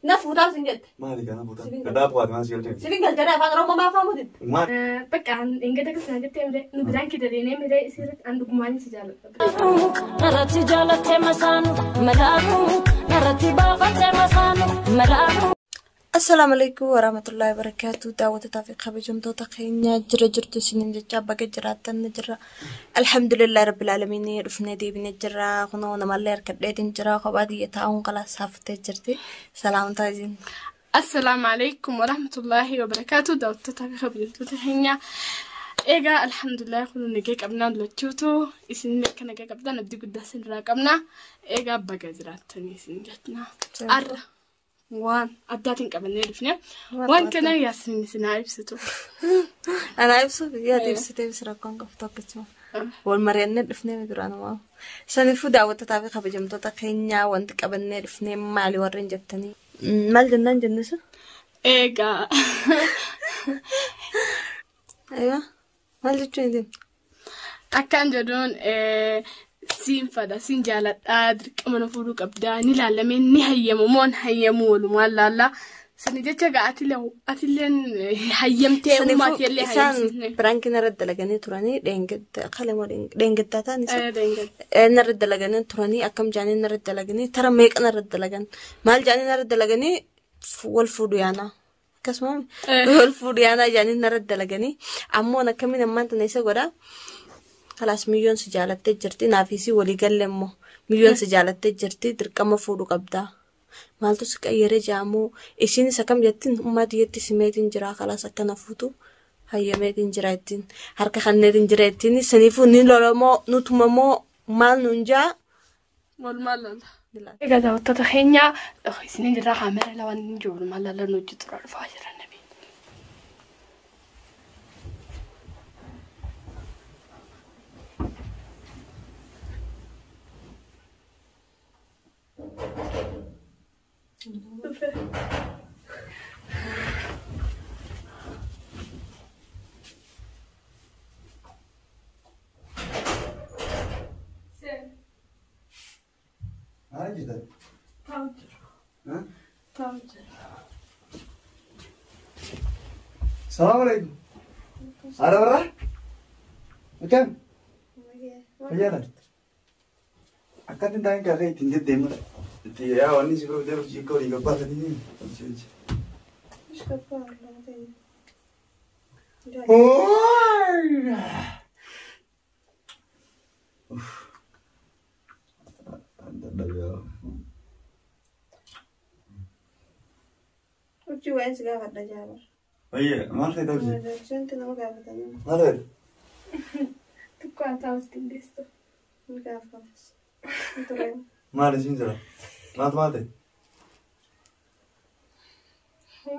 Na fuutaa sin jette. Maali kana fuutaa? Sibin Gadaa bu'aati maal si galchee? Sibin galchadha afaan Oromoo maaf afaan mutitti? Maal? Bakka hin gada akkasuma jettee miree nu biraan kidaleenee miree isirratti an dhugumaan si jaalladha. Narratti jaalattee masaanu malaamu narratti baafattee masaanu malaamu. Assalaamu alaikum warahmatullahi wabarakatuh. Daawwattoota fi kabajamtoota keenya jira jirtu isiniin jecha baga jiraattan ni jira. Alhamdulillahi rabbil aalamiin dhufnee deebinee jira. Kunoo namallee harkadheetiin jira. Kophaa xiyya taa'uun qalaas haaftee jirti. Salaamtaa isin. Assalaamu alaikum warahmatullahi wabarakaatu. Daawwattoota fi kabajamtoota keenya. Egaa alhamdulillah kun nagaa qabnaa lachuutu isin akka nagaa qabdan abdii guddaa isinirraa qabna. Egaa baga jiraattanii isin jenna. Arra waan addaatiin qabannee dhufne waan kana Yaasmin isin haa ibsitu. Anaa ibsuuf yaada ibsitee ibsi rakkoon qabdu akkasuma. Wal mari'annee dhufnee duraan waa. Saniifuu daawwattootaa fi kabajamtoota keenyaa wanti qabannee dhufnee maali warreen jettanii? Maal jennaan jennisu? Egaa Aywa. Maal jechuun hin akkaan jedhuun siin fada siin jaaladhaa dirqama na fuudhuu qabdaa ni laallamee ni hayyamu moo hin hayyamu walumaan laallaa. Sani jecha gaa atilleen hayyamtee ummaatii illee Isaan hayyamsiisne. piraankiin irra dalaganii turanii dheengaddaa ta'an isa. Narra dalaganii turanii akkam jaanii narra dalaganii tara meeqa narra dalagan maal jaanii narra dalaganii wal fuudhu yaanaa. Akkasuma wal fuudhu yaanaa jaanii narra dalaganii ammoo akkamiin ammaan tana isa godhaa. Kalaas miyyoon si jaalattee jirti naafisii walii galle immoo miyyoon si jaalattee jirti dirqama fuudhu qabdaa. Maaltu si qayyaree jaamoo isiinis akkam jettiin ummaa jetti simeetiin jira kalaas akkana fuutu hayyameetiin jira ittiin harka kanneetiin jira ittiin saniifuu ni lolamoo nutumamoo maal nuun jaa. Walumaan laalla. Egaa daawwattoota keenya isin jirraa kaamera lamaan hin jiru walumaan laalla nu hojii xura dhufaa jira nabi. Maal jirta? Taa'u jira. Taa'u jira. Salaamu alaikum. Haadha warraa? Akkam? Fayyaadha? Akkatti hin taa'in kaafee ittiin deddeemudha. Itti yaa wanni si bira deemu jiikka olii gabbaasanii hojii hojii. Hojii waa'ee si gaafadha jaaba. Oye, maal ta'e hojii? Wanti nama gaafatanii Maal ta'e? Xiqqoo haa taa'u ittiin deessu. ni gaafatas. Tureen. Maal isin jira? Maaltu maal ta'e?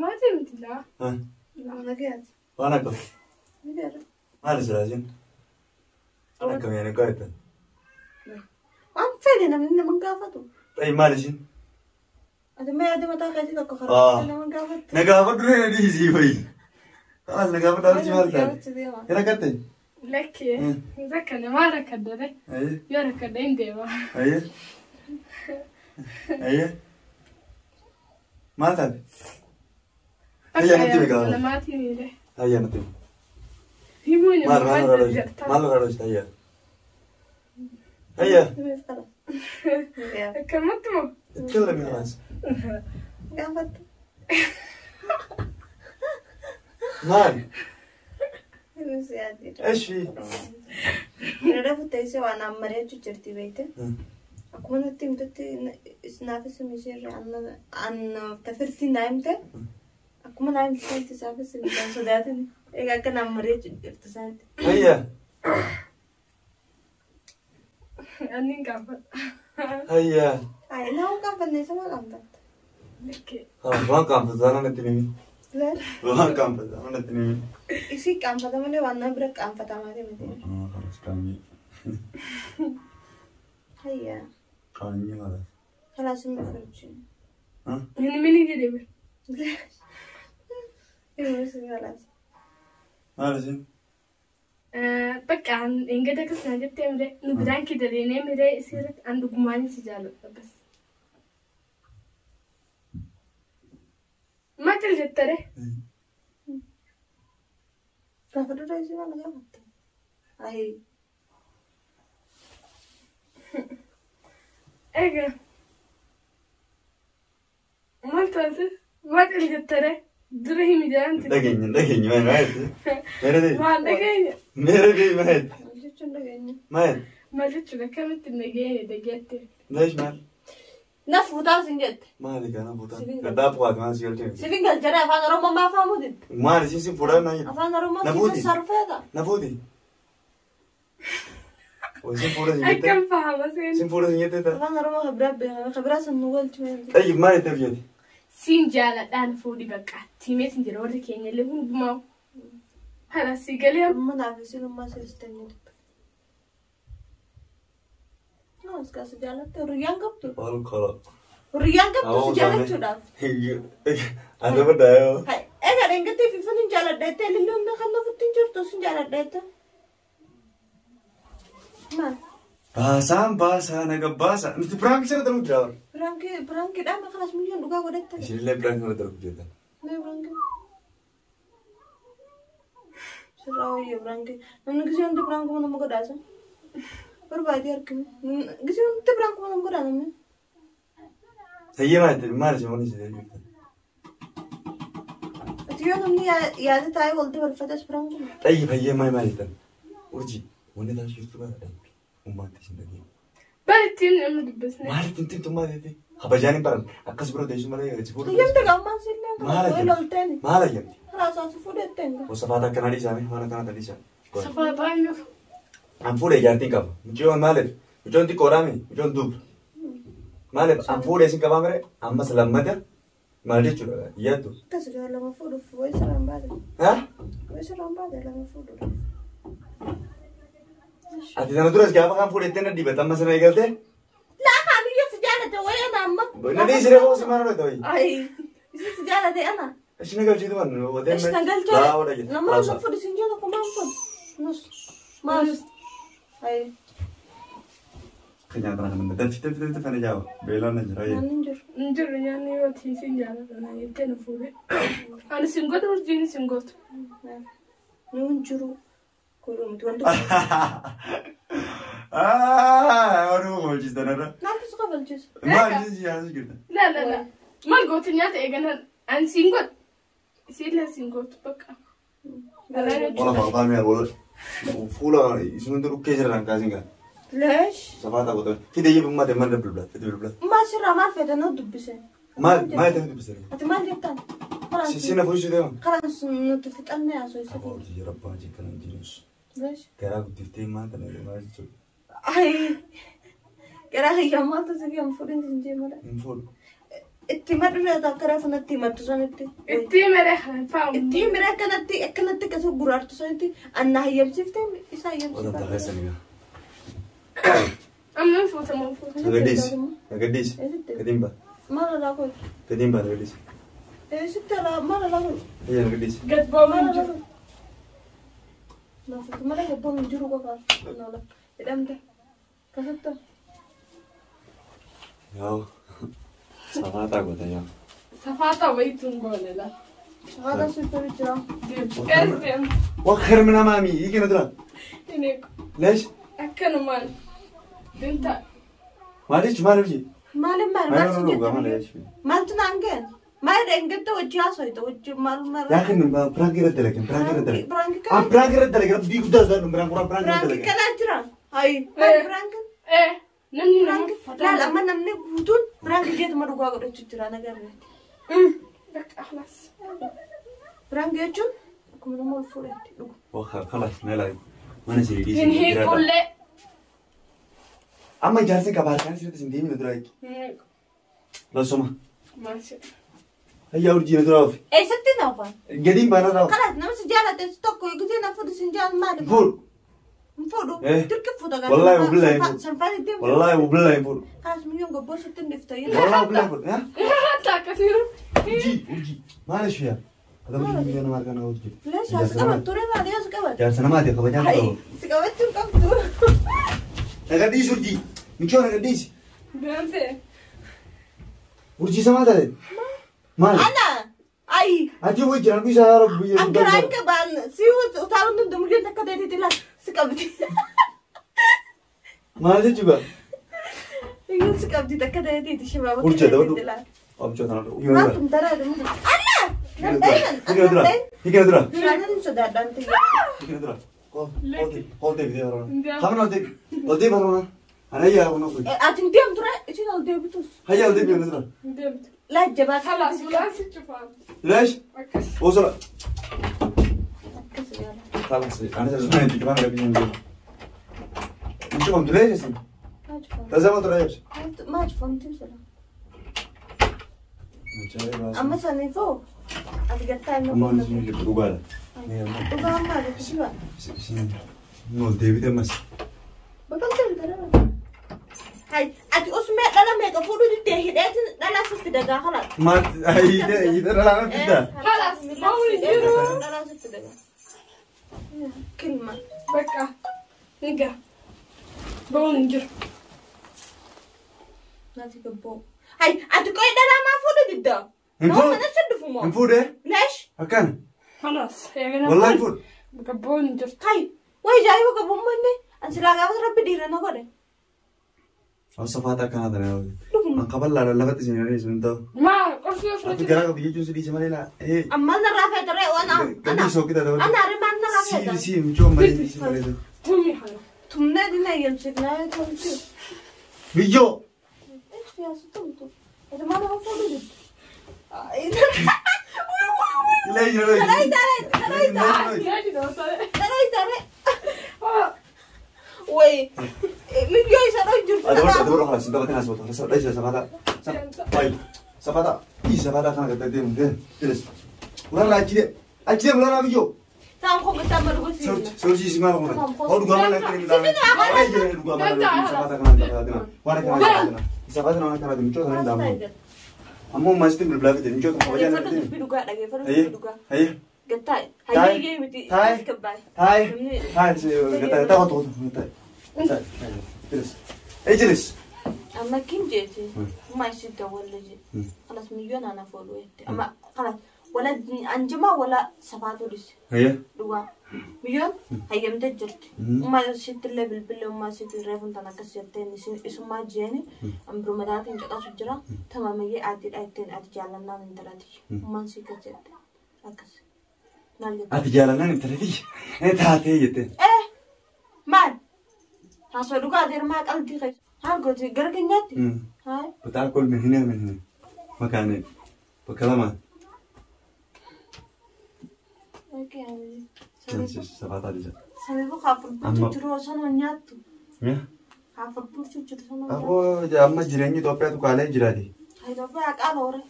Maatii miti laa. Nagayaati. Waan akkam? Ni jira. Maal jira isin? Waan akkam yaani gaafatan? Waan fedhe namni nama gaafatu. Ta'e maal isin? Ati mee yaada mataa keetii tokko karaa nama gaafattu. Na gaafadhu na dhiisii fa'i. Kalaas na gaafadhu hojii maal ta'e? Hin rakkatte? Lakkee. Rakkane maa rakkadde Ayyee. yoo rakkadde hin deema. Ayyee. Ayyee. Maal taate? Hayya natti himi gaafadhu. Namaatii miire. Hayya natti himi. Himuu hin Maal maal irraa dhoosite? Maal irraa dhoosite? Hayya. Hayya. Akkamatti moo? Itkallami khalaas. Gaafattu. Maal? Innis yaaddiidha. Eshi. Yeroo teessee waan ammareechuu jirti beekte. Akkuma natti himtutti naafis misirri an tafirtii naa himte. Akkuma naa himte sanatti isaafis hin sodaatin. Egaa akka naa mareechuu jirtu sanatti. Hayya. Ani hin gaafadha. Hayya. Ay, nama qaanfanne isa maa qaanfatta? Lakkee. Kalaas waan qaanfatu sana natti himi. Laal. Waan qaanfatu sana natti himi. Isii qaanfata malee waan nama bira qaanfatamaa miti. Kalaas qaanyii. Hayya. Qaanyii kalaas. Kalaas hin firchi. Hin mini jedhee bira. Himuus kalaas. Maal isin? Bakka hin gada akkasuma jettee miree nu biraan kidaleenee miree isirratti an dhugumaan si jaalladha bas. cal jettare? Gaafa dura isii maal gaafatte? Ayi. Egaa. Maal taate? Maal cal jettare? Dura himi jedhamti. Dhageenye dhageenye maal maal Meera deebi. Maal dhageenya? Meera deebi maal? Maal jechuun dhageenya? Maal? Maal jechuudha akkamitti dhageenya dhageette? Leesh maal? Na fuutaa sin jette. Maali kana fuutaa? Gaddaa bu'aati maal si galchee? Sifin galchara afaan Oromoo maaf faamuu didde? Maali siin sin fuudhaa naa jedhu? Afaan Oromoo Na si fuuti. sarfeeta. Na fuuti. Oi sin fuudha sin jette? Akkam fahama seen? Sin fuudha sin jette ta'a? Afaan Oromoo kan biraa beekame kan biraa sun nu galchu. Tayyib maal itti hojjete? Siin jaaladhaan fuudhi bakka. Tiimee siin jira warri keenya illee hundumaa. Haala si galee Amma naaf isin ummaa seestanii dubbe. As kaasa jaalatte hiriyyaan qabdu. Ol kolo. Hiriyyaan qabdu si jaalachuudhaaf. Ani baddaayoo. Egaa dheengattee fi hin jaaladha jettee ilillee humna kan nuuf hin jirtu sin jaaladha jette. Maal? Baasaan baasaa naga baasaa. Nuti piraanki sana darbu jira. Piraankii piraankiidhaan kanas miyyaan dhugaa godhatte. Isinillee piraanki sana darbu jirtan. Mee piraankii? Sirraa wayya piraankii. Namni gisee hundi piraankuma nama godhaasa. Barbaadee arginu. Gisee hundi piraankuma nama godhaa namni. Tayyee maal itti maal isin waliin isin jirtan? Ati yoo namni yaada taa'ee wal dabarfates piraankuma. Tayyee fayyee maal maal jettan? Urjii wanni taasisu jirtu bara dhabbi. Ummaatti isin dhageenya. Bari ittiin nama dubbisne. Maal ittiin timtu maal jettee? Kabajaan hin baran. Akkas bira teessu malee si fuudhu. Hayyamte gaammaan sillee Maal kan ajjabdi? lolteen. Maal ajjabdi? Karaa si fuudhetteen. Wasafaata akkanaa dhiisaame waan akkanaa dhiisaame. Safaaxaa hin jiru. An fuudhee jaartiin qaba. Mucayyoon maaliif? Mucayyoon xiqqoodhaami. Mucayyoon duuba. Maaliif? An fuudhee isin qabaa mire ammas lammata maal jechuudha yaaddu? Akkas gaa lama fuudhuuf wayi sirraan baate. Haa? Wayi sirraan baate lama fuudhuuf. Ati sana duras gaafa kan fuudhettee na dibata amma sana eegaltee? Laa kaamiyyoo si jaalate wayi ana amma. Na dhiisiree hoo si maal godhata wayi? Ayi isi si jaalate ana. Ishi na galchiitu man watee Ishi na galchee. Laa godha jette. Nama nu fuudhu sin jedhu kumaan fuudhu. Nus. Maal? Ayi. Kan nyaata kana dafti dafti dafti fana jaawa. Beelaan na jira. Nyaanni hin jiru. Hin jiru nyaanni yoo siin jaalladha jettee nu fuudhe. Ani siin godhu urjiin siin gootu. Nu hin jiru. Godhu miti wanti. Ah, oduu kolchiistan irra. Maaltu si kofalchiisa? Maal isin siyaasa jirta? La la la. Maal gootu nyaata eegalan ani siin godhu. Isiillee siin gootu bakka. Wala fa'aa mi'a wala fuula isin hundi dhukkee jira kaasin gaa. Leesh. Safaata godhan. Fide jibbu maal maal bilbila fide bilbila. Maal sirraa maal feete nu dubbise? Maal maal ta'e dubbisee? Ati maal jettaan? Si na fuushuu deema. Karaan nuti fixannee haasoo Abaa hojii rabbaa jee kanan jirus. Leesh. Garaa guddiftee maal tana maal jechuudha. Ayi. Garaa kiyyaa maaltu si kiyyaa fuudhin sin jee mala. Hin fuudhu. Itti madhu akka reefu natti himattu sanitti. Itti mere faamu. Itti himire akkanatti akkanatti akkasuma guraartu sanitti annaa hayyamsiiftee isa Wanta hayyamsiifte. keessan gaa. Amma hin fuutamu hin fuutamu. Nagaddiisi. Nagaddiisi. Gadiin baa. Maal alaa godhu? Gadiin baa nagaddiisi. Eessitti alaa maal alaa godhu? Iyya nagaddiisi. Gad ba'uu hin jiru. Naafatu malee gabboon hin jiru qofaaf. Noola. Hidhamte. Kasattu. Yoo. Safaataa goota yoo. Safaaxaa wayitu hin goone la. Haadha suutu jira. Deemu. Ees deemu. وخر من امامي يجي ندرا Hin eegu. ليش؟ Akkanumaan. Dinta. معلش ما نمشي Maaliin maal ما maal si نروح ما jette? ليش Maaltu naan ga'e? Maal dheengatta wajji haasofte wajji maal maal? يا اخي برانك رد لك برانك رد لك Piraanki اه kana برانك رد لك ربي قدر زاد برانك برانك رد piraanki لك kanaa jira. Hayi maal piraanki? Ee namni nama Piraanki uffata. laal amma namni guutuun piraanki jeetuma dhugaa godhachuu jira nagarre. Bakka خلاص. Piraanki jechuun akkuma nama ol fuudhetti dhugu. وخر خلاص ما وانا سيدي Hin hiikullee. اما جالسين كبار كان سيدي سندي من درايك Hin hiiku. لو سمح Maal jedha. هيا ورجي ندراف Eessatti na ufaan? قديم بانا راف Kalaas nama si jaalate tokko gisee na fuudhu sin jaal maali? فول Hin fuudhu. Eh. Dirqi fuudha gaa. Wallaahi wabillahi hin fuudhu. Sanfaan ittiin fuudhu. والله وبالله يفول Kalaas miyyoon gobboo sitti hin dhifta. والله وبالله يفول ها Hatta akkasiiru. ورجي ورجي معلش يا هذا ورجي انا ما كان ورجي Leesha si qabattu ree maali as qabattu? جالس انا ما ادري خبجان Hayi si qabachuu hin qabdu. نقديش ورجي من شو نقديش Deemtee. ورجي سمعت عليه مال Ana. Ayi. Hayi. Ati way jiraan isaa yaa Rabbi An garaan qabaan si utaaluun danda'u mulyeen takka ta'eeti laa si qabdi. Maal jechuudha? Mulyeen si qabdi takka ta'eeti shabaaba. Urjee dabadhu. Abjoo tana dhugu. Maaltu taraa deemu? Alla! Hikina dura. Hikina dura. Bishaaniin sodaadhaan ta'e. Hikina dura. Ol deebi deebi. Kamana ol deebi. Ol deebi harona. Ana yaa kuna kuy. Ati hin deemtu ree isin ol deebitus. Hayya ol deebi hikina dura. Deemtu. Laa jabaa. Khalaas ulaan si cufaan. Leesh. Akkas. Osala. Akkas yaala. Khalas. Ana sa zuna inti kama gabi nje. Nchi kwa leesh si. Tazama tura yebs. Maa cufamti sila. Amma saniifoo ati gattaa inni Amma ni dhugala. Dhugaa ammaa dhukkisiba. No deebite mas. Bakka dara. Hay ati usmee dhala meeqa fuudhuu diddee hidheetin dhala sitti dagaa kalaas. Ma ide ide dhala fidda. Khalaas maawli jiru. Dhala sitti dagaa. Kilma. Bakka. Egaa. Ba'uun hin jiru. Naati gabboo. Hay ati qoy dhala maa fuudhuu diddaa? Hin Nama fuudhu. mana si dhufu moo? Hin fuudhe? Leesh. Akkana. Khalaas. Eegana. Wallahi hin fuudhu. Bakka ba'uun hin jirtu. Hay way jaayiba qabummanne an silaa gaafas rabbi dhiira na godhe. Safaata akkana tana yoo. An qaballaa lafatti isin hir'ee isin ta'u. Maa qorsii Ati ofirra garaa qabdi jechuun si dhiise malee laa. Ee. Amma narraa feetaree waan Gadii sookita dabala. ana arimaan narraa feetar. Si si michoo malee si malee. Tummi kana. Tumnee dina eeyyamsiifnaa tumti. Biyyoo. Siyaasa tumtu. Ati maal nama fuudhuu diddu? Illee jira. Yaa jira osoo. Way miyyoo isa dhoo jirtu. Ati barra ati barra خلاص انت بتناسب خلاص ليش سفاتا. طيب سفاتا. إيه سفاتا كان قد ديم ديم جلس. ولا أجري أجري ولا biyyoo. Taan kun gataa malugu Sawji siina. sawji si maal kuna. Hoo dhugaa malee akka inni ilaalu. Waan jira dhugaa malee safaata kana taphaatina. Waan kana taphaatina. Safaata nama kana michoo sana hin daamu. Ammoo maasitti bilbilaa fide michoo tokko kabajaa Dhageeffadhu nama dubbii dhugaa dhageeffadhu Hayyee dubbii dhugaa. hayyee Gattaa Taa'e. hayyeeyyee miti Taa'e. as gabbaa'e. taa'e taa'e gataa gataa qotu qotu taa'e. Taa'e. Jilis. Ejlis. Amma kim jeeti ma isin dawwalle jee. Kalas miyyoon ana fuudhu jette. Amma kalas wala anjima wala safaatu dhise. Hayyee. Dhugaa. Miyyoon hayyamtee jirti. Ummaa isittillee bilbillee ummaa isitti reefuun tan akkas jetteen isummaa jeeni ambirumadaatiin caqasu jira. Tamamayyee adiidha ittiin ati jaallannaan intalati. Ummaan si akkas jette. Akkas. Maal jette? Ati jaalannaan intala tiyya. Taatee jetteen. Eh maal? Haasoo dhugaa adeermaa qalbii keessa. Haal gooti gara keenyaatti? Haay. بتاكل من هنا من هنا مكانين بكلمان سبعة عشر Samiifuu kaafur bulchuu jiru osoo nu nyaattu. Kaafur bulchuu jiru osoo nu nyaattu. Aboo amma jireenyi Itoophiyaatu qaala'ee jiraati. Itoophiyaa qaala hore.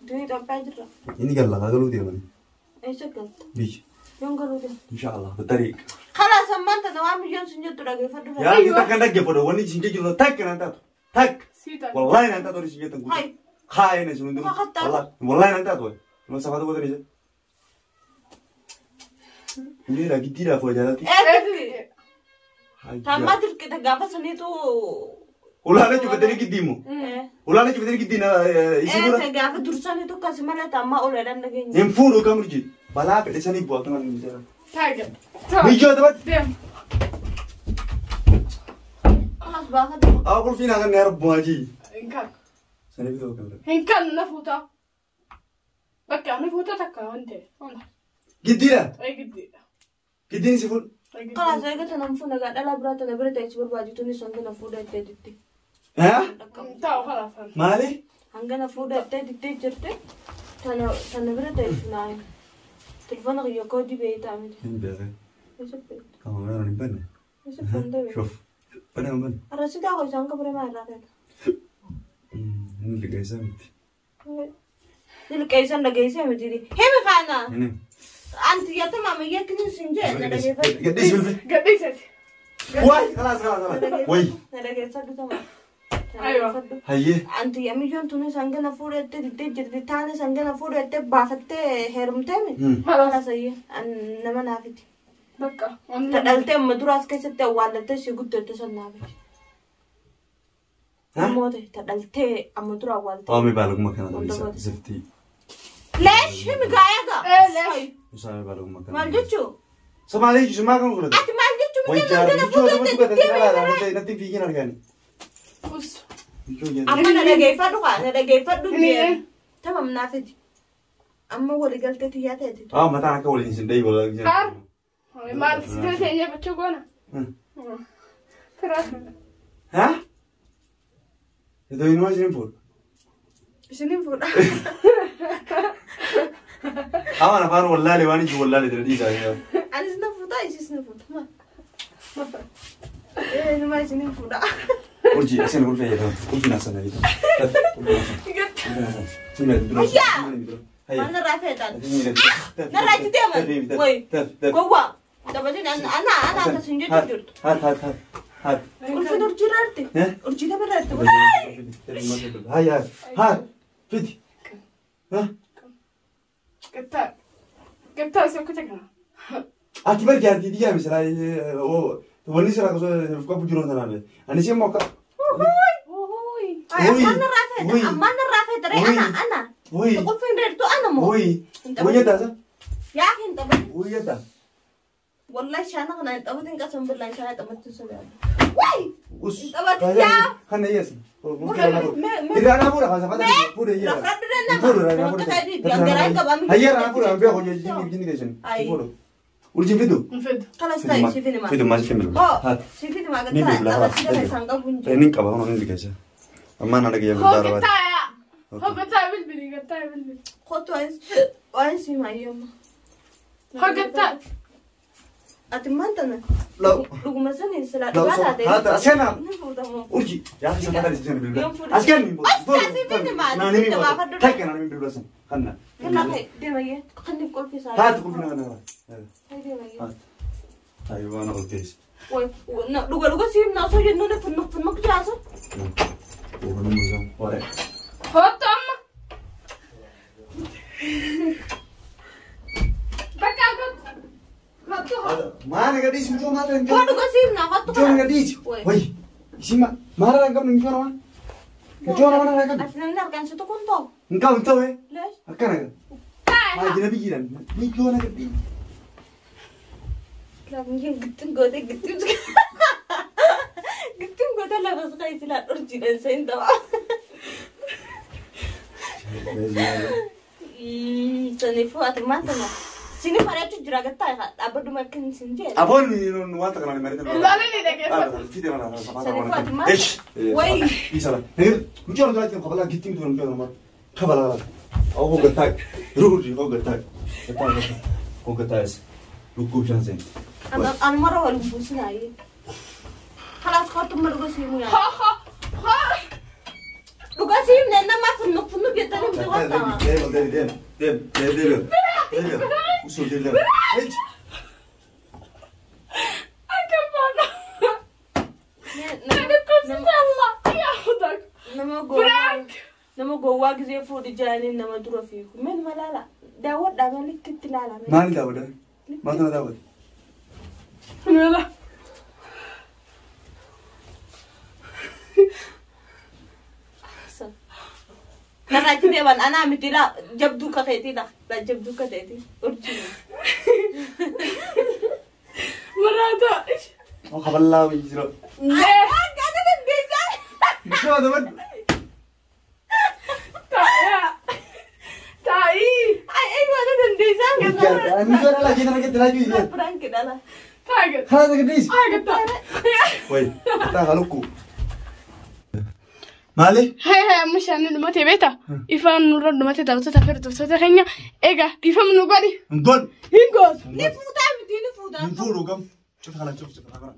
Durii Itoophiyaa jirra. Inni galla galuu deemani. Eessa galta? Biyya. Yoon galuu deema. Inshaallah bitariiq. Kalaas ammaan tana waan biyyoon sun jettu dhageeffadhu. Yaa inni takka dhaggeeffadhu wanni isin jechuudha takka naan taatu. Takka. Sii taate. Wallahi naan taatu wanni isin jettan guutuu. Hai. Haa inni sun hundinuu. Waa kattaa. Wallahi naan taatu. Nama safaata gootanii jira. Uleera giddiidhaaf waa jaalatti. Ee Tammaa dirqita gaafa saniitu. Ulaana cufatanii giddiimu. Ulaana cufatanii giddiin isii dura. Ee gaafa dursaniitu akkasi malee tammaa oledhaan dhageenya. Hin fuudhu kam urji. Balaa fedhe sanii bu'aa kan hin jira. Taa'e. Miyyoo taphate. Deem. Kalaas baafadhu. Haa qulfiin hakan ni arbu hajii. Hin kan. Sanii bitoo kan. Hin kan na fuutaa. Bakka na fuutaa takka waan ta'e. Giddiidha. Ay giddiidha. Giddiin si fuudhu. Kalaas eegata nam fuudha gaa dhala biraa tana bira ta'e si barbaadu tunis hanga na fuudha ittee ditti. Haa? Taa'u khalaas. Maali? Hanga na fuudha ittee dittee jirti tana tana bira ta'e naa. Telefoona kiyya koodii beeytaa miti. Hin beekan. Eessa beektu? Kama weeraraan hin banne. Eessa banne? Shuf. Banne hin banne. Arrasi gaafa isaan qabure maa irraa feeta? Inni liqeessaa miti. Ni liqeessan dhageessee miti. Himi kana. Inni. Anti yatta maamiyya kinin sin jee na dhageeffadhu. Gadhiisi bilbil. Gadhiisati. Waay khalaas khalaas khalaas. Wayi. Na dhageeffadhu tama. Aywa. Hayyee. Anti yamiyyoon tunis hangana fuudhattee diddee jirti taanis hangana fuudhattee baafattee heerumtee mi? Khalaas. Khalaas ayyee nama naafiti. Bakka. Ta dhaltee amma duraas keessatti awwaallattee si guddatte san naafiti. Ammoo ta'e ta dhaltee amma dura awwaaltee. Waami baalaguma kana ta'uu isa ziftii. Leesh himi gaayaga. Leesh. Musaame baluu makan. Maal jechuu? Somaalee jechuun maal kan godhate? Ati maal jechuu? Wayyaa michuu adamatu gata natti fiigin argani. Us. Amma na dhageeffadhu kaa na dhageeffadhu jee. Tamam naa fidi. Amma waliigaltee xiyyaa ta'eeti. Ah mataan akka waliin sin dhayi waliin. Har. Maal sitti teenyee bachuu goona. Firaa. Ha? Iddoo inuma isin fuudha. Isinin fuudha. Amaan afaan wallaalee waan iji wallaalee jira dhiisaa. Anis na fuudha isis na fuudha. Maal? Inuma isinin fuudha. Urjii asin ulfee jedhama. Ulfina sana jedhama. Hayyaa! Maal narraa feetan? Narraa itti deeman? Wayi. Gowwaa. Taphatiin ana akkas hin jettu jirtu. Haat haat haat haat. Ulfin urjii irratti. Urjii nama irratti. Hayyaa haat fidi. Gattaa. Gattaa osoo kuta kana. Ati barki ati diyaa misira wanni sira qabu jiru tanaan. Ani si immoo akka. Ammaan narraa feetan. Ammaan narraa feetan. Ana ana. Qulfiin reertu ana moo? Wuyi. Wuyi jedhaa. Yaa hin taphatin. Wuyi jedhaa. Wallahi shaana kana hin taphatin qasam billaan shaana taphattu sodaadha. Wayi! Us. Hin taphatin yaa! Kana yees. Irraa fuudha kan safata fuudha yeera. Rafradhu nama. Hayyeera na fuudha beeku jinni keessan. Fuudha. Urjii fidu. Fidu. Kalas ta'i si fidi maa. Fidu maal si fidu. Hoo si fidi maa gattaa akka isaan qabu hin jiru. Inni qaba hono inni keessa. Ammaan ana giyya Hoo guddaa rabaate. gattaa yaa. Hoo gattaa bilbili gattaa bilbili. Kootu waan si maayyama. Hoo gattaa. Ati maal tana? Dhuguma sanii silaa Lau dhugaa taate. Haata asena. Ni fuudhamu. Urjii yaa safata si bilbila. Yoom fuudha? As kenni. As si fidi maa. Naa ni mi. Takka naa ni bilbila san. Kanna. Kennaa kee deemayyee kanniif qolfi isaa. Haati qulfina kana. Deemayyee. Haati. Ayi waan ol keessa. Dhuga dhuga siif na osoo jennuun funnuk funnuk jiraasa. Hoottu amma. Bakka kottu. Kottu hoo. Maal gadhiisi mucoo maal hin Koo dhuga siif na kottu Mucoo na gadhiisi. Wayi. Isin maal irraa hin qabne mucoo namaa? Mucoo namaa irraa hin qabne. Ati namni harkaan si tuqun ta'u. Hin qabu hin ta'u. Leesh. Akkana gad. Maa jira biyyiidhaan. Mucoo na gadhiisi. Laafiin gittin gootee gittin gittin gootee lafa si qayyisi laa urjiidhaan sayin ta'a. Saniifuu ati maal tana? Sini mari'achuu jira gattaa dhaabbadhu akka hin sin jee. Aboon waan takka naan mari'atan. Ilaalee ni dhageeffata. Saniifuu ati maal? Wayi. Isa. Mucoo na duraatti kabalaa gittin miti mucoo namaa. Kabalaa. Awwa gattaa. Ruurri gattaa. Gattaa gattaa. Lukkuu bishaan seenti. Anumara wal buusinaayi. Kalaas kottu ma dhuga siimu yaa. Hoo hoo hoo. Dhuga siimne nama funnuk funnuk jettanii miti kottaa. Deem deem deem deem deem deem deem usul deem deem. Akka baana. Ani kubsite Allah. Yaa hudak. Nama gowwaa nama gowwaa gisee fuudhi jaaniin nama dura fiigu. Mee nama laala daawwadhaa malee likkitti ilaala. Maal daawwadha? Maaltu na daawwate? Mela. Narraa achi deeman anaa miti laa jabduu kateetii laa laa jabduu kateetii urjii. Maraata. Oo kaballaa wayii jira. Nee. Akkaataa dandeessaa. Mucoo dabadhu. Taayaa. Taa'ii. Ay ay waan dandeessaa. Mucoo dhala jee tana gadi laajuu jee. Prank dhala. Taagat. Kana gadhiisi. Taagat. Wayi gattaa haa lukkuu. Maali? Hai hai amma shaanni dhumate beektaa? Ifaan nurra dhumate daawwattoota fi hordoftoota keenya egaa dhiifama nu godhi. Hin godhu. Hin gootu. Ni fuutaa miti ni fuutaa. Hin fuudhu gam. Cufa kana cufa cufa kana.